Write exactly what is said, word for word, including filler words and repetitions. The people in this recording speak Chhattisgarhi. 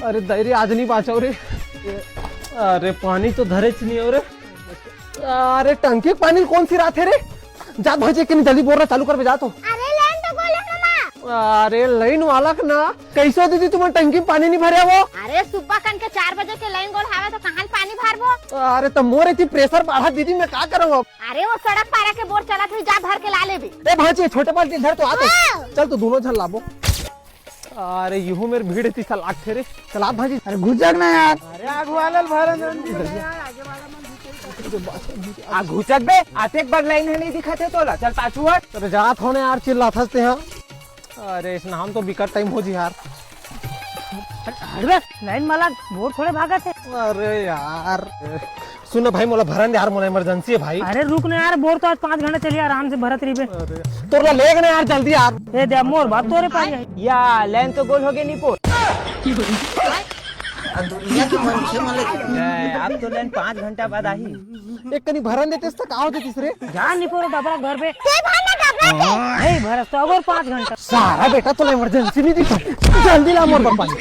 अरे दाई रे, आज नहीं बाँचव रे। अरे पानी तो धरेच नहीं हो रे। अरे टंकी के पानी कौन सी रात है रे? जा भांजी, एक कनी जल्दी बोर ला चालू करबे, जा तो। अरे लाइन तो गोल हे ना। अरे लाइन वाला के ना, कैसे दीदी तुमन टंकी में पानी नहीं भरे हो? अरे सुबह कन के चार बजे के लाइन गोल हावे तो कहाँ ले पानी भरबो? अरे तो मोर एती प्रेशर बढ़ा दीदी, मैं का करव अब? अरे वो सड़क पारा के बोर चलत हे, जा भर के ला लेबे। ए भांजी, छोटे बाल्टी धर तो, आ तो। हाँ। चल तो दोनों झन लाबो। अरे इहू मेर भीड़ हे, तीसा लागथे रे। चल आ भांजी। अरे घुस जा ना यार। अरे आगू वाला ल भरन दे। आ घुसक बे, अतेक बड़ लाइन हे, नहीं दिखत हे तोला। चल पाछू हट। अरे जात हो ना यार, चिल्लाथस तेहा। अरे इस नाम तो बिकट टाइम हो जी यार। अरे लाइन वाला बोर थोड़े भागत हे। अरे यार, सुन ना भाई, मोला भरन दे यार, मोला इमरजेंसी हे भाई। अरे रुक ना यार, बोर तो आज पाँच घंटा चलिए, आराम से भरत रहिबे। अरे तोर ला लेग ना यार, जल्दी यार। ए दे मोर बात तोरे पास हे। या लाइन तो गोल हो गए निपोर। दुनिया के मनखे मन ल ए, अब तो लाइन पाँच घंटा बाद आही। एक कनी भरन देतेस त का हो जतिस रे? जा निपोर डबरा घर पे। ते भर ना डबरा के। नहीं भरस तो अगर पाँच घंटा। सारा बेटा तोला इमरजेंसी नहीं दिखा, जल्दी ला मोर बर पानी।